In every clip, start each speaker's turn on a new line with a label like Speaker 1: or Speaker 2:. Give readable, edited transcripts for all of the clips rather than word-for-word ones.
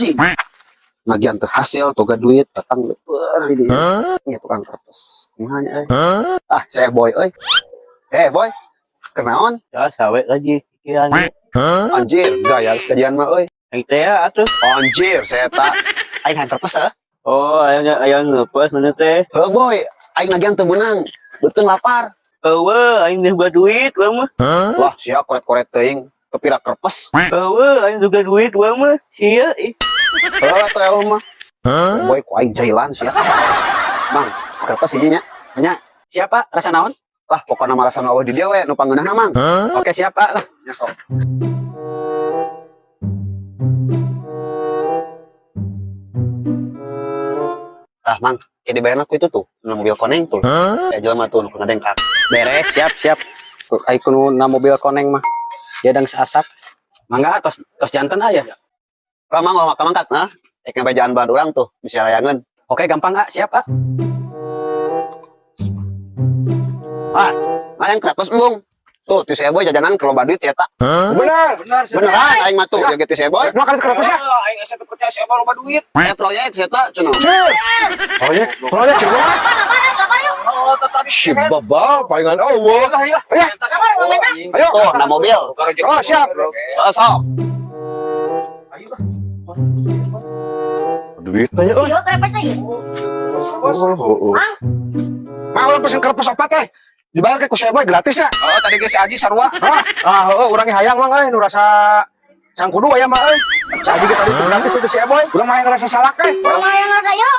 Speaker 1: Anjing. Nagihan teu hasil toga duit batang leueur di dieu. Nya tukang kerpes. Kumaha nya euy? Ah, saya boy euy. Eh, boy. Kenaon?
Speaker 2: Ya, sawe lagi pikiran.
Speaker 1: Anjir, gaya geus kajian mah euy.
Speaker 2: Aing teh ya atuh.
Speaker 1: Anjir, saya tak aing hayang kerpes heuh.
Speaker 2: Oh, aya aya ngeupeus mana teh?
Speaker 1: Heuh boy, aing nagihan teu meunang. Beuteung lapar.
Speaker 2: Eueuh, aing geus boga duit urang mah.
Speaker 1: Wah, sia koret-koret teuing kepira kerpes.
Speaker 2: Eueuh, aing juga duit urang mah. Sia ih.
Speaker 1: Heuh atuh eueuh mah. Boy, ku aing jailan sia. Mang, kerpes hiji nya.
Speaker 3: Nya, siapa? Rasa naon?
Speaker 1: Lah, pokokna mah rasana eueuh di dieu we nu pangeunahna, Mang.
Speaker 3: Oke, siapa lah.
Speaker 1: Ya sok. Ah, Mang, kayak dibayar aku itu tuh, nu mobil koneng tuh. Ya jelema tuh nu ngadengkak.
Speaker 3: Beres, siap, siap. Tuh, ai kudu na mobil koneng mah. Dia dang asak. Mangga tos tos janten aya.
Speaker 1: Lah, Mang, ulah mangkat nah. Ek ngabejaan bahan urang tuh, bisa rayangeun.
Speaker 3: Oke, gampang ah, siap ah.
Speaker 1: Ah, nah yang kerapes embung. Tuh, ti saya boy jajanan kalau duit saya tak.
Speaker 4: Benar.
Speaker 5: Benar sih.
Speaker 1: Beneran aing mah tuh, jaga ti saya boy.
Speaker 4: Mau kali kerpes ya?
Speaker 5: Aing asa teu percaya siapa loba duit.
Speaker 1: Eh, proyek saya tak cenah.
Speaker 4: Proyek, proyek cuma.
Speaker 5: Oh, tadi
Speaker 4: Si babal palingan eueuh.
Speaker 5: Lah, ya.
Speaker 4: Ayo. Ayo.
Speaker 1: Tuh, na mobil.
Speaker 4: Oh, siap.
Speaker 1: Oh, sok.
Speaker 4: Duitnya euy.
Speaker 6: Iya, kerepes teh.
Speaker 4: Oh, oh. Mau urang pesen kerpes opat teh. Dibayar ke ku si Boy gratis ya.
Speaker 5: Oh, tadi geus si Aji sarua.
Speaker 4: Hah? Ah, heueuh urang ge hayang mang euy nu rasa sangkudu aya mah euy. Si Aji ge tadi teu gratis itu si Boy. Urang mah hayang rasa salak euy.
Speaker 6: Urang mah hayang rasa yo.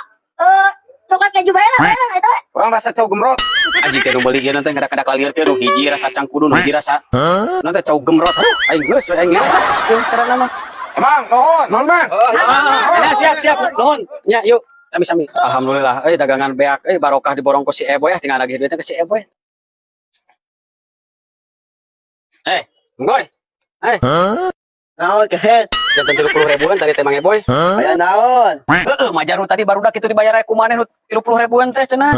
Speaker 6: Coklat keju bae lah, bae lah eta.
Speaker 5: Urang rasa cau gemrot.
Speaker 3: Aji teh nu beuli ieu nanti ngadak-ngadak lieur teh nu hiji rasa cangkudu, nu hiji rasa nanti cau gemrot. Aduh, aing geus we aing ngewe. Ieu carana mah.
Speaker 5: Emang, nuhun.
Speaker 4: Naon mang?
Speaker 3: Ah, ya, siap, siap. Nuhun. Nya, yuk. Sami-sami. Alhamdulillah, euy dagangan beak euy barokah diborong ku si Eboy ah tinggal nagih duitnya ke si Eboy. Eh, Nggoy.
Speaker 2: Naon kehet?
Speaker 3: Janten 30 ribuan tadi teh Mang Eboy.
Speaker 2: Aya naon?
Speaker 3: Heeh, majar nu tadi barudak itu dibayar ku maneh nu 30 ribuan teh cenah.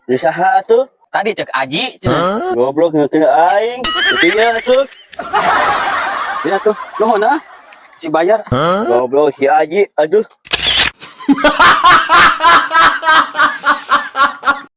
Speaker 2: Di saha atuh?
Speaker 3: Tadi cek Aji cenah.
Speaker 2: Goblok ngeukeun aing. Itu ya atuh.
Speaker 3: Ya tuh, nuhun ah. Si bayar.
Speaker 2: Goblok si Aji, aduh.